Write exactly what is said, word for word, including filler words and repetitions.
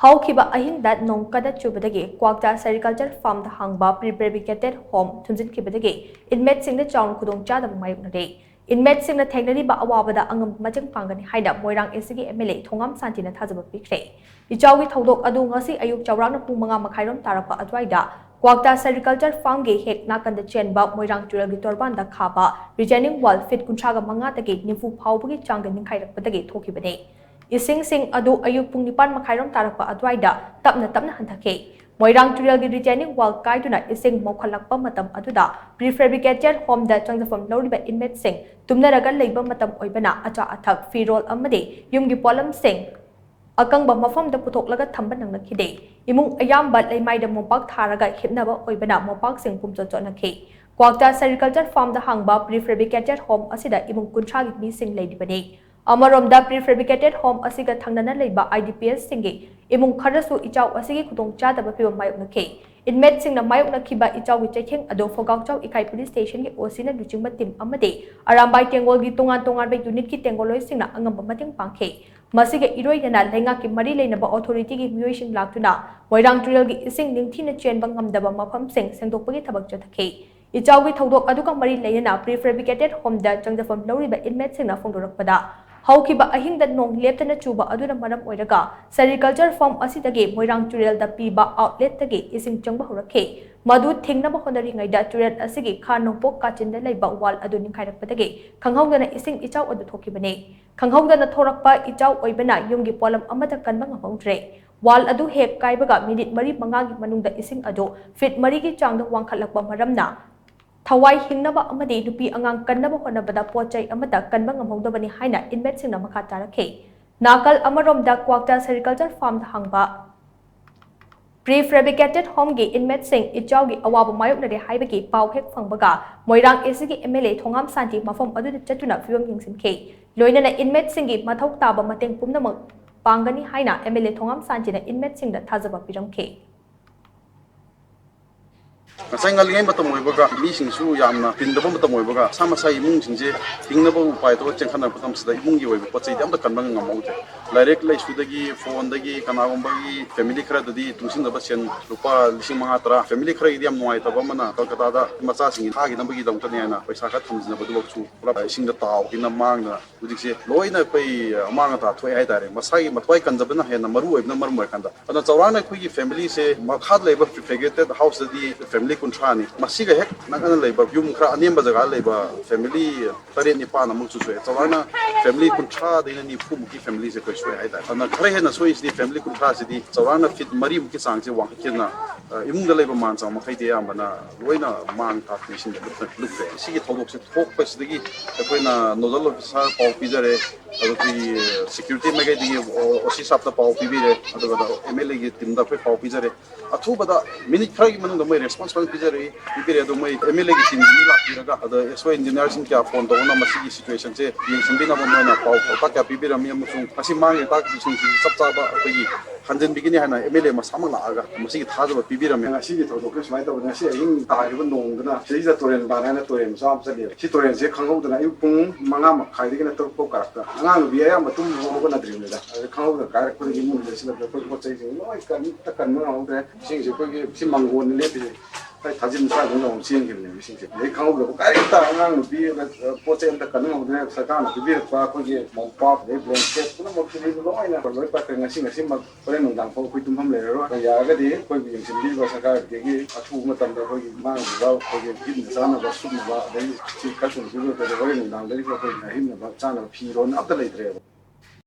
ꯍꯧꯈꯤꯕ ꯑꯍꯤꯡꯗ ꯅꯣꯡ ꯀꯟꯅ ꯆꯨꯕꯗꯒꯤ ꯀ꯭ꯋꯥꯛꯇꯥ ꯁꯦꯔꯤꯀꯜꯆꯔ ꯐꯥꯔꯝꯗ ꯍꯥꯡꯕ ꯄ꯭ꯔꯤ ꯐꯦꯕ꯭ꯔꯤꯀꯦꯇꯦꯠ ꯍꯣꯝ ꯊꯨꯝꯖꯤꯟꯈꯤꯕꯗꯒꯤ ꯏꯟꯃꯦꯠꯁꯤꯡꯗ ꯆꯥꯎꯅ ꯈꯨꯗꯣꯡꯆꯥꯗꯕ ꯃꯥꯌꯣꯛꯅꯔꯦ꯫ ꯏꯟꯃꯦꯠꯁꯤꯡꯅ ꯊꯦꯡꯅꯔꯤꯕ ꯑꯋꯥꯕꯗ ꯑꯉꯝꯕ ꯃꯇꯦꯡ ꯄꯥꯡꯒꯅꯤ ꯍꯥꯏꯅ ꯃꯣꯏꯔꯥꯡ ꯑꯦꯁꯤꯒꯤ ꯑꯦꯝ ꯑꯦꯜ ꯑꯦ ꯊꯣꯉꯥꯝ ꯁꯥꯟꯇꯤꯅ ꯊꯥꯖꯕ ꯄꯤꯈ꯭ꯔꯦ꯫ ꯏꯆꯥꯎꯒꯤ ꯊꯧꯗꯣꯛ ꯑꯗꯨ ꯉꯁꯤ ꯑꯌꯨꯛ ꯆꯥꯎꯔꯥꯛꯅ ꯄꯨꯡ ꯃꯉꯥ ꯃꯈꯥꯏꯔꯣꯝ ꯇꯥꯔꯛꯄ ꯑꯗꯨꯋꯥꯏꯗ ꯀ꯭ꯋꯥꯛꯇꯥ ꯁꯦꯔꯤꯀꯜꯆꯔ ꯐꯥꯔꯝꯒꯤ ꯍꯦꯛ ꯅꯥꯀꯟꯗ ꯆꯦꯟꯕ ꯃꯣꯏꯔꯥꯡ ꯇꯨꯔꯦꯜꯒꯤ ꯇꯣꯔꯕꯥꯟꯗ ꯈꯥꯕ ꯔꯤꯇꯦꯅꯤꯡ ꯋꯥꯜ ꯐꯤꯠ ꯀꯨꯟꯊ꯭ꯔꯥꯒ ꯃꯉꯥꯗꯒꯤ ꯅꯤꯐꯨ ꯐꯥꯎꯕꯒꯤ ꯆꯥꯡꯗ ꯅꯤꯡꯈꯥꯏꯔꯛꯄꯗꯒꯤ ꯊꯣꯛꯈꯤꯕꯅꯤ꯫ ꯏꯁꯤꯡꯁꯤꯡ ꯑꯗꯨ ꯑꯌꯨꯛ ꯄꯨꯡ ꯅꯤꯄꯥꯟ ꯃꯈꯥꯏꯔꯣꯝ ꯇꯥꯔꯛꯄ ꯑꯗꯨꯋꯥꯏꯗ ꯇꯞꯅ ꯇꯞꯅ ꯍꯟꯊꯈꯤ꯫ ꯃꯣꯏꯔꯥꯡ ꯇꯨꯔꯦꯜꯒꯤ ꯔꯤꯇꯦꯅꯤꯡ ꯋꯥꯜ ꯀꯥꯏꯗꯨꯅ ꯏꯁꯤꯡ ꯃꯧꯈꯠꯂꯛꯄ ꯃꯇꯝ ꯑꯗꯨꯗ ꯄ꯭ꯔꯤ ꯐꯦꯕ꯭ꯔꯤꯀꯦꯇꯦꯠ ꯍꯣꯝꯗ ꯆꯪꯖꯐꯝ ꯂꯧꯔꯤꯕ ꯏꯟꯃꯦꯠꯁꯤꯡ ꯇꯨꯝꯅꯔꯒ ꯂꯩꯕ ꯃꯇꯝ ꯑꯣꯏꯕꯅ ꯑꯆꯥ ꯑꯊꯛ, ꯐꯤꯔꯣꯜ ꯑꯃꯗꯤ ꯌꯨꯝꯒꯤ ꯄꯣꯠꯂꯝꯁꯤꯡ ꯑꯀꯪꯕ ꯃꯐꯝꯗ ꯄꯨꯊꯣꯛꯂꯒ ꯊꯝꯕ ꯅꯪꯂꯛꯈꯤꯗꯦ꯫ ꯏꯃꯨꯡ ꯑꯌꯥꯝꯕ ꯂꯩꯃꯥꯏꯗ ꯃꯣꯝꯄꯥꯛ ꯊꯥꯔꯒ ꯍꯤꯞꯅꯕ ꯑꯣꯏꯕꯅ ꯃꯣꯝꯄꯥꯛꯁꯤꯡ ꯄꯨꯝꯆꯣꯠ ꯆꯣꯠꯅꯈꯤ꯫ ꯀ꯭ꯋꯥꯛꯇꯥ ꯁꯦꯔꯤꯀꯜꯆꯔ ꯐꯥꯔꯝꯗ ꯍꯥꯡꯕ ꯄ꯭ꯔꯤ ꯐꯦꯕ꯭ꯔꯤꯀꯦꯇꯦꯠ ꯍꯣꯝ ꯑꯁꯤꯗ ꯏꯃꯨꯡ ꯀꯨꯟꯊ꯭ꯔꯥꯒꯤ ꯃꯤꯁꯤꯡ ꯂꯩꯔꯤꯕꯅꯤ꯫ ꯑꯃꯔꯣꯝꯗ ꯄ꯭ꯔꯤ ꯐꯦꯕ꯭ꯔꯤꯀꯦꯇꯦꯠ ꯍꯣꯝ ꯑꯁꯤꯒ ꯊꯪꯅꯅ ꯂꯩꯕ ꯑꯥꯏ ꯗꯤ ꯄꯤ ꯑꯦꯁꯁꯤꯡꯒꯤ ꯏꯃꯨꯡ ꯈꯔꯁꯨ ꯏꯆꯥꯎ ꯑꯁꯤꯒꯤ ꯈꯨꯗꯣꯡꯆꯥꯗꯕ ꯐꯤꯚꯝ ꯃꯥꯌꯣꯛꯅꯈꯤ꯫ ꯏꯟꯃꯦꯠꯁꯤꯡꯅ ꯃꯥꯌꯣꯛꯅꯈꯤꯕ ꯏꯆꯥꯎꯒꯤ ꯆꯩꯊꯦꯡ ꯑꯗꯨ ꯐꯣꯒꯥꯎꯆꯥꯎ ꯏꯀꯥꯏ ꯄꯨꯂꯤꯁ ꯁ꯭ꯇꯦꯁꯟꯒꯤ ꯑꯣ ꯁꯤꯅ ꯂꯨꯆꯤꯡꯕ ꯇꯤꯝ ꯑꯃꯗꯤ ꯑꯔꯥꯝꯕꯥꯏ ꯇꯦꯡꯒꯣꯜꯒꯤ ꯇꯣꯉꯥꯟ ꯇꯣꯉꯥꯟꯕ ꯌꯨꯅꯤꯠꯀꯤ ꯇꯦꯡꯒꯣꯜꯂꯣꯏꯁꯤꯡꯅ ꯑꯉꯝꯕ ꯃꯇꯦꯡ ꯄꯥꯡꯈꯤ꯫ ꯃꯁꯤꯒ ꯏꯔꯣꯏꯅꯅ ꯂꯩꯉꯥꯛꯀꯤ ꯃꯔꯤ ꯂꯩꯅꯕ ꯑꯣꯊꯣꯔꯤꯇꯤꯒꯤ ꯃꯤꯑꯣꯏꯁꯤꯡ ꯂꯥꯛꯇꯨꯅ ꯃꯣꯏꯔꯥꯡ ꯇꯨꯔꯦꯜꯒꯤ ꯏꯁꯤꯡ ꯅꯤꯡꯊꯤꯅ ꯆꯦꯟꯕ ꯉꯝꯗꯕ ꯃꯐꯝꯁꯤꯡ ꯁꯦꯡꯗꯣꯛꯄꯒꯤ ꯊꯕꯛ ꯆꯠꯊꯈꯤ꯫ ꯏꯆꯥꯎꯒꯤ ꯊꯧꯗꯣꯛ ꯑꯗꯨꯒ ꯃꯔꯤ ꯂꯩꯅꯅ ꯄ꯭ꯔꯤ ꯐꯦꯕ꯭ꯔꯤꯀꯦꯇꯦꯠ ꯍꯣꯝꯗ ꯆꯪꯖꯐꯝ ꯂꯧꯔꯤꯕ ꯏꯟꯃꯦꯠꯁꯤꯡꯅ ꯐꯣꯡꯗꯣꯔꯛꯄꯗ, ꯍꯧꯈꯤꯕ ꯑꯍꯤꯡꯗ ꯅꯣꯡ ꯂꯦꯞꯇꯅ ꯆꯨꯕ ꯑꯗꯨꯅ ꯃꯔꯝ ꯑꯣꯏꯔꯒ ꯁꯦꯔꯤꯀꯜꯆꯔ ꯐꯥꯔꯝ ꯑꯁꯤꯗꯒꯤ ꯃꯣꯏꯔꯥꯡ ꯇꯨꯔꯦꯜꯗ ꯄꯤꯕ ꯑꯥꯎꯠꯂꯦꯠꯇꯒꯤ ꯏꯁꯤꯡ ꯆꯪꯕ ꯍꯧꯔꯛꯈꯤ꯫ ꯃꯗꯨ ꯊꯤꯡꯅꯕ ꯍꯣꯠꯅꯔꯤꯉꯩꯗ ꯇꯨꯔꯦꯜ ꯑꯁꯤꯒꯤ ꯈꯥ ꯅꯣꯡꯄꯣꯛ ꯀꯥꯆꯤꯟꯗ ꯂꯩꯕ ꯋꯥꯜ ꯑꯗꯨ ꯅꯤꯡꯈꯥꯏꯔꯛꯄꯗꯒꯤ ꯈꯪꯍꯧꯗꯅ ꯏꯁꯤꯡ ꯏꯆꯥꯎ ꯑꯗꯨ ꯊꯣꯛꯈꯤꯕꯅꯤ꯫ ꯈꯪꯍꯧꯗꯅ ꯊꯣꯔꯛꯄ ꯏꯆꯥꯎ ꯑꯣꯏꯕꯅ ꯌꯨꯝꯒꯤ ꯄꯣꯠꯂꯝ ꯑꯃꯠꯇ ꯀꯟꯕ ꯉꯝꯍꯧꯗ꯭ꯔꯦ꯫ ꯋꯥꯜ ꯑꯗꯨ ꯍꯦꯛ ꯀꯥꯏꯕꯒ ꯃꯤꯅꯤꯠ ꯃꯔꯤ ꯃꯉꯥꯒꯤ ꯃꯅꯨꯡꯗ ꯏꯁꯤꯡ ꯑꯗꯨ ꯐꯤꯠ ꯃꯔꯤꯒꯤ ꯆꯥꯡꯗ ꯋꯥꯡꯈꯠꯂꯛꯄ ꯃꯔꯝꯅ ꯊꯋꯥꯏ ꯍꯤꯡꯅꯕ ꯑꯃꯗꯤ ꯅꯨꯄꯤ ꯑꯉꯥꯡ ꯀꯟꯅꯕ ꯍꯣꯠꯅꯕꯗ ꯄꯣꯠ ꯆꯩ ꯑꯃꯠꯇ ꯀꯟꯕ ꯉꯝꯍꯧꯗꯕꯅꯤ ꯍꯥꯏꯅ ꯏꯟꯃꯦꯠꯁꯤꯡꯅ ꯃꯈꯥ ꯇꯥꯔꯛꯈꯤ꯫ ꯅꯥꯀꯜ ꯑꯃꯔꯣꯝꯗ ꯀ꯭ꯋꯥꯛꯇꯥ ꯁꯦꯔꯤꯀꯜꯆꯔ ꯐꯥꯔꯝꯗ ꯍꯥꯡꯕ ꯄ꯭ꯔꯤ ꯐꯦꯕ꯭ꯔꯤꯀꯦꯇꯦꯠ ꯍꯣꯝꯒꯤ ꯏꯟꯃꯦꯠꯁꯤꯡ ꯏꯆꯥꯎꯒꯤ ꯑꯋꯥꯕ ꯃꯥꯌꯣꯛꯅꯔꯦ ꯍꯥꯏꯕꯒꯤ ꯄꯥꯎ ꯍꯦꯛ ꯐꯪꯕꯒ ꯃꯣꯏꯔꯥꯡ ꯑꯦꯁꯤꯒꯤ ꯑꯦꯝ ꯑꯦꯜ ꯑꯦ ꯊꯣꯉꯥꯝ ꯁꯥꯟꯇꯤ ꯃꯐꯝ ꯑꯗꯨꯗ ꯆꯠꯇꯨꯅ ꯐꯤꯚꯝ ꯌꯦꯡꯁꯤꯟꯈꯤ꯫ ꯂꯣꯏꯅꯅ ꯏꯟꯃꯦꯠꯁꯤꯡꯒꯤ ꯃꯊꯧ ꯇꯥꯕ ꯃꯇꯦꯡ ꯄꯨꯝꯅꯃꯛ ꯄꯥꯡꯒꯅꯤ ꯍꯥꯏꯅ ꯑꯦꯝ ꯑꯦꯜ ꯑꯦ ꯊꯣꯉꯥꯝ ꯁꯥꯟꯇꯤꯅ ꯏꯟꯃꯦꯠꯁꯤꯡꯗ ꯊꯥꯖꯕ ꯄꯤꯔꯝꯈꯤ꯫ ꯉꯁꯥꯏ ꯉꯜꯂꯤꯉꯩ ꯃꯇꯝ ꯑꯣꯏꯕꯒ ꯃꯤꯁꯤꯡꯁꯨ ꯌꯥꯝꯅ ꯇꯤꯟꯗꯕ ꯃꯇꯝ ꯑꯣꯏꯕꯒ ꯃꯁꯥ ꯃꯁꯥꯒꯤ ꯏꯃꯨꯡꯁꯤꯡꯁꯦ ꯍꯤꯡꯅꯕ ꯎꯄꯥꯏ ꯊꯣꯛꯑ ꯆꯦꯟꯈꯠꯅꯔꯛꯄ ꯃꯇꯝꯁꯤꯗ ꯏꯃꯨꯡꯒꯤ ꯑꯣꯏꯕ ꯄꯣꯠ ꯆꯩꯗꯤ ꯑꯝꯇ ꯀꯟꯕ ꯉꯝꯍꯧꯗꯦ꯫ ꯂꯥꯏꯔꯤꯛ ꯂꯥꯏꯁꯨꯗꯒꯤ, ꯐꯣꯟꯗꯒꯤ, ꯀꯅꯥꯒꯨꯝꯕꯒꯤ ꯐꯦꯃꯤꯂꯤ ꯈꯔꯗꯗꯤ ꯇꯨꯡꯁꯤꯟꯗꯕ ꯁꯦꯟ ꯂꯨꯄꯥ ꯂꯤꯁꯤꯡ ꯃꯉꯥ ꯇꯔꯥ, ꯐꯦꯃꯤꯂꯤ ꯈꯔꯒꯤꯗꯤ ꯌꯥꯝ ꯅꯨꯡꯉꯥꯏꯇꯕ ꯑꯃꯅ ꯀꯜꯀꯇꯥꯗ ꯃꯆꯥꯁꯤꯡꯒꯤ ꯊꯥꯈꯤꯅꯕꯒꯤꯗꯃꯛꯇꯅꯤ ꯍꯥꯏꯅ ꯄꯩꯁꯥ ꯈꯔ ꯊꯝꯖꯤꯟꯅꯕꯗꯨꯐꯥꯎꯁꯨ ꯄꯨꯂꯞ ꯏꯁꯤꯡꯗ ꯇꯥꯎꯈꯤꯅ ꯃꯥꯡꯗꯅ ꯍꯧꯖꯤꯛꯁꯦ ꯂꯣꯏꯅ ꯑꯩꯈꯣꯏ ꯑꯃꯥꯡ ꯑꯇꯥ ꯊꯣꯛꯑꯦ ꯍꯥꯏꯇꯥꯔꯦ꯫ ꯃꯁꯥꯒꯤ ꯃꯊ꯭ꯋꯥꯏ ꯀꯟꯖꯕꯅ ꯍꯦꯟꯅ ꯃꯔꯨ ꯑꯣꯏꯕꯅ ꯃꯔꯝ ꯑꯣꯏꯔꯀꯥꯟꯗ, ꯑꯗꯨꯅ ꯆꯥꯎꯔꯥꯛꯅ ꯑꯩꯈꯣꯏꯒꯤ ꯐꯦꯃꯤꯂꯤꯁꯦ ꯃꯈꯥꯗ ꯂꯩꯕ ꯐ꯭ꯔꯦꯒ꯭ꯔꯦꯇꯦꯠ ꯍꯥꯎꯁꯇꯗꯤ ꯐꯦꯃꯤꯂꯤ ꯀꯨꯟꯊ꯭ꯔꯥꯅꯤ꯫ ꯃꯁꯤꯒ ꯍꯦꯛ ꯅꯛꯅꯅ ꯂꯩꯕ ꯌꯨꯝ ꯈꯔ ꯑꯅꯦꯝꯕ ꯖꯒꯥ ꯂꯩꯕ ꯐꯦꯃꯤꯂꯤ ꯇꯔꯦꯠ ꯅꯤꯄꯥꯟ ꯑꯃꯨꯛꯁꯨ ꯁꯣꯛꯑꯦ꯫ ꯆꯥꯎꯔꯥꯛꯅ ꯐꯦꯃꯤꯂꯤ ꯀꯨꯟꯊ꯭ꯔꯥꯗꯩꯅ ꯅꯤꯐꯨꯃꯨꯛꯀꯤ ꯐꯦꯃꯤꯂꯤꯁꯦ ꯑꯩꯈꯣꯏ ꯁꯣꯛꯑꯦ ꯍꯥꯏꯇꯥꯔꯦ꯫ ꯑꯗꯨꯅ ꯈꯔ ꯍꯦꯟꯅ ꯁꯣꯛꯏꯁꯤꯗꯤ ꯐꯦꯃꯤꯂꯤ ꯀꯨꯟꯊ꯭ꯔꯥꯁꯤꯗꯤ ꯆꯥꯎꯔꯥꯛꯅ ꯐꯤꯠ ꯃꯔꯤꯃꯨꯛꯀꯤ ꯆꯥꯡꯁꯦ ꯋꯥꯡꯈꯠꯈꯤꯗꯅ, ꯑ, ꯏꯃꯨꯡꯗ ꯂꯩꯕ ꯃꯥꯟ ꯆꯥꯡ ꯃꯈꯩꯗꯤ ꯑꯌꯥꯝꯕꯅ ꯂꯣꯏꯅ ꯃꯥꯡ ꯇꯥꯛꯇꯅ ꯏꯁꯤꯡꯗ ꯂꯨꯞꯈ꯭ꯔꯦ꯫ ꯁꯤꯒꯤ ꯊꯧꯗꯣꯛꯁꯦ ꯊꯣꯛꯄꯁꯤꯗꯒꯤ ꯑꯩꯈꯣꯏꯅ ꯅꯣꯗꯜ ꯑꯣꯐꯤꯁꯥꯔ ꯄꯥꯎ ꯄꯤꯖꯔꯦ, ꯑꯗꯨꯒ ꯑꯩꯈꯣꯏꯒꯤ ꯁꯦꯀ꯭ꯌꯨꯔꯤꯇꯤ ꯃꯥꯏꯀꯩꯗꯒꯤ ꯑꯣ-, ꯑꯣ ꯁꯤ ꯁꯥꯞꯇ ꯄꯥꯎ ꯄꯤꯕꯤꯔꯦ, ꯑꯗꯨꯒ ꯑꯦꯝ ꯑꯦꯜ ꯑꯦꯒꯤ ꯇꯤꯝꯗ ꯑꯩꯈꯣꯏ ꯄꯥꯎ ꯄꯤꯖꯔꯦ꯫ ꯑꯊꯨꯕꯗ ꯃꯤꯅꯤꯠ ꯈꯔꯒꯤ ꯃꯅꯨꯡꯗ ꯃꯣꯏ ꯔꯦꯁꯄꯣꯟꯁ ꯐꯖꯅ ꯄꯤꯖꯔꯛꯏ, ꯄꯤꯕꯤꯔꯦ꯫ ꯑꯗꯣ ꯃꯣꯏ ꯑꯦꯝ ꯑꯦꯜ ꯑꯦꯒꯤ ꯇꯤꯝꯒꯤ ꯃꯤ ꯂꯥꯛꯄꯤꯔꯒ, ꯑꯗꯣ ꯑꯦꯁ ꯑꯣ ꯏꯟꯖꯤꯅꯤꯌꯥꯔꯁꯤꯡ ꯀꯌꯥ ꯐꯣꯟ ꯇꯧꯗꯨꯅ ꯃꯁꯤꯒꯤ ꯁꯤꯆꯨꯋꯦꯁꯟꯁꯦ ꯌꯦꯡꯁꯤꯟꯕꯤꯅꯕ ꯃꯣꯏꯅ ꯄꯥꯎ ꯄꯥꯎꯇꯥꯛ ꯀꯌꯥ ꯄꯤꯕꯤꯔꯝꯃꯤ, ꯑꯃꯁꯨꯡ ꯃꯁꯤ ꯃꯥꯡꯉꯤꯕ ꯇꯥꯛꯄꯁꯤꯡꯁꯤ ꯆꯞ ꯆꯥꯕ ꯑꯩꯈꯣꯏꯒꯤ ꯍꯟꯖꯤꯟꯕꯤꯒꯅꯤ ꯍꯥꯏꯅ ꯑꯦꯝ ꯑꯦꯜ ꯑꯦ ꯃꯁꯥꯃꯛ ꯂꯥꯛꯑꯒ ꯃꯁꯤꯒꯤ ꯊꯥꯖꯕ ꯄꯤꯕꯤꯔꯝꯃꯦ꯫ ꯉꯁꯤꯒꯤ ꯊꯧꯗꯣꯛꯁꯦ ꯁꯨꯃꯥꯏꯅ ꯇꯧꯕꯅꯤ꯫ ꯉꯁꯤ ꯑꯍꯤꯡ ꯇꯥꯔꯤꯕ ꯅꯣꯡꯗꯨꯅ ꯁꯤꯗꯩꯁꯤꯗ ꯇꯨꯔꯦꯟ ꯕꯥꯟ ꯍꯥꯏꯅ ꯇꯨꯔꯦꯟ ꯃꯆꯥ ꯑꯃ ꯆꯠꯂꯦꯕ꯫ ꯁꯤ ꯇꯨꯔꯦꯟꯁꯦ ꯈꯪꯍꯧꯗꯅ ꯑꯌꯨꯛ ꯄꯨꯡ ꯃꯉꯥ ꯃꯈꯥꯏꯗꯒꯤꯅ ꯇꯔꯨꯛ ꯐꯥꯎ ꯀꯥꯔꯛꯇ ꯑꯉꯥꯡ ꯅꯨꯄꯤ ꯑꯌꯥꯝꯕ ꯇꯨꯝꯕ ꯍꯧꯒꯠꯅꯗ꯭ꯔꯤꯕꯅꯤꯗ꯫ ꯑꯗ ꯈꯪꯍꯧꯗꯅ ꯀꯥꯏꯔꯛꯄꯗꯒꯤ ꯏꯃꯨꯡꯗ ꯆꯦꯜꯂꯛꯄꯗ ꯑꯩꯈꯣꯏ ꯄꯣꯠ ꯆꯩꯁꯤꯡ ꯂꯣꯏ ꯀꯟ-, ꯑꯝꯇ ꯀꯟꯕ ꯉꯝꯍꯧꯗ꯭ꯔꯦ꯫ ꯏꯁꯤꯡꯁꯦ ꯑꯩꯈꯣꯏꯒꯤ ꯁꯤ ꯃꯪꯒꯣꯟꯅ ꯂꯦꯞꯄꯤꯁꯦ꯫ ꯑꯩ ꯊꯥꯖꯤꯟ ꯃꯈꯥꯗ ꯑꯗꯨꯝ ꯆꯦꯟꯈꯤꯕꯅꯦꯕ ꯏꯁꯤꯡꯁꯦ꯫ ꯑꯗꯩ ꯈꯪꯍꯧꯗꯕ ꯀꯔꯤꯝꯇ ꯑꯉꯥꯡ ꯅꯨꯄꯤ, ꯑ, ꯄꯣꯠ ꯆꯩ ꯑꯝꯇ ꯀꯟꯕ ꯉꯝꯍꯧꯗ꯭ꯔꯦ꯫ ꯁꯔꯀꯥꯔꯅ ꯄꯤꯕꯤꯔꯛꯄ ꯑꯩꯈꯣꯏꯒꯤ ꯃꯣꯝꯄꯥꯛ, ꯑꯗꯩ ꯕ꯭ꯂꯦꯡꯀꯦꯠ ꯄꯨꯝꯅꯃꯛꯁꯤꯗꯤ ꯂꯣꯏꯅ ꯂꯣꯏ ꯄꯠꯈ꯭ꯔꯦ꯫ ꯉꯁꯤ, ꯉꯁꯤꯃꯛ ꯍꯣꯔꯦꯟ ꯅꯨꯡꯗꯥꯡ ꯐꯥꯎ ꯑꯩꯈꯣꯏ ꯇꯨꯝꯐꯝ ꯂꯩꯔꯔꯣꯏ꯫ ꯌꯥꯔꯒꯗꯤ ꯑꯩꯈꯣꯏꯕꯨ ꯌꯦꯡꯁꯤꯟꯕꯤꯔꯤꯕ ꯁꯔꯀꯥꯔꯗꯒꯤ ꯑꯊꯨꯕ ꯃꯇꯝꯗ ꯑꯩꯈꯣꯏꯒꯤ ꯃꯥꯡꯈꯤꯕ ꯑꯩꯈꯣꯏꯒꯤ ꯍꯤꯞꯅ ꯆꯥꯅꯕ, ꯁꯨꯞꯅꯕ, ꯑꯗꯒꯤ ꯁꯤ ꯈꯔ ꯊꯨꯅ ꯄꯤꯕꯤꯔꯛꯇ꯭ꯔꯗꯤ ꯍꯣꯔꯦꯟ ꯅꯨꯡꯗꯥꯡꯗꯒꯤꯁꯨ ꯑꯩꯈꯣꯏ ꯍꯤꯞꯅꯕ ꯆꯥꯅꯕ ꯐꯤꯔꯣꯟ ꯑꯝꯇ ꯂꯩꯇ꯭ꯔꯦꯕ꯫